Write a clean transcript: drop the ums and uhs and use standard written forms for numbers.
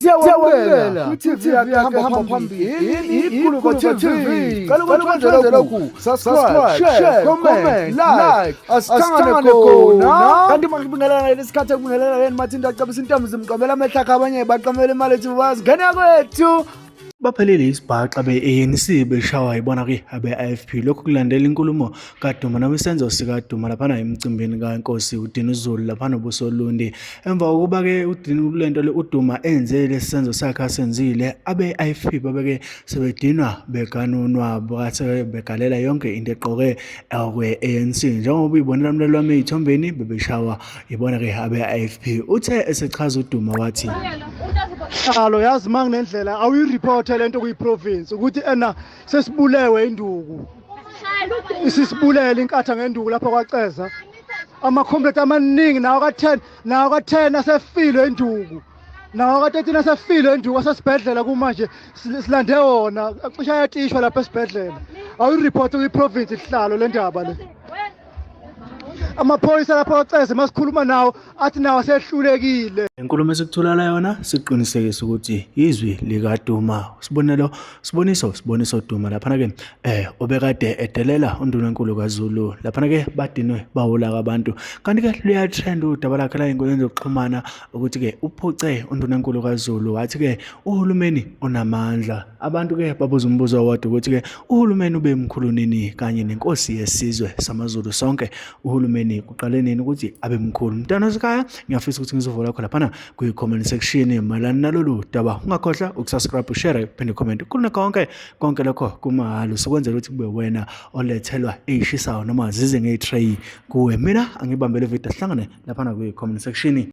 Siyawamukela kwi-TV yakhe hamba phambili iGuluva TV. Cela ukuthi wenze lokhu. Subscribe, share, comment, like. Asithangane khona. Kanti makubingelana lesikhathi ekubingelana yena Mathinta acabisa intombi zimqamela amehlo akhe abanye baqamela imali ethi bazi ngane yakwethu. Baphelele isibhaxa be-ANC beshawa yibona-ke abe-IFP. Lokhu kulandela inkulumo kaDuma noma isenzo sikaDuma laphana emcimbini kaNkosi uDinuzulu laphana obusoLundi. Emva kokuba-ke lento le uDuma enze lesi senzo sakhe asenzile, abe-IFP babeke sebedinwa beganunwa base begalela yonke into egqoke okwe-ANC. Njengoba uyibonela mlaleli wami ey'thombeni bebeshawa yibona-ke abe-IFP. Uthe esechaza uDuma wathi Hlalo yazi manginendlela awuyireporte lento kuyiprovince ukuthi ena sesibulewe induku isisibulele inkatha ngenduku lapha kwaceza ama-complete amaningi nawo ka-10 nawo ka-10 asefile induku nawo ka-13 asefile induku asesibhedlela kumanje silande wona cishe ayatishwa lapha esibhedlela awuyireporte kwiprovince ihlalo le ndaba le amaphoyisa lapha kwaceze masikhuluma nawo athi nawo asehlulekile. Inkulumo esikutholala yona siqinisekisa ukuthi izwi likaDuma Sibonelo Siboniso Siboniso Duma laphana ke obekade edelela uNdunankulu kaZulu laphana ke badinwe bawulaka abantu kanti ke luyatrend udaba lakhe la enkundleni zokuxhumana ukuthi ke uphuce uNdunankulu kaZulu wathi ke uhulumeni unamandla abantu ke babuza umbuzo owodwa ukuthi ke uhulumeni ube mkhulu nini kanye nenkosi yesizwe samaZulu sonke uhulumeni kuqale nini ukuthi abe mkhulu mntana wasekhaya ngiyafisa ukuthi ngizovola khona laphana kwi-comment section mayelana nalolu daba ungakhohlwa ukusubscribe ushare uphinde comment kulona konke konke lokho kumahhala usukwenzela ukuthi kube wena olethelwa eyishisayo noma zize ngeyitray kuwe mina angibambele video sihlangane laphana kwi-comment section.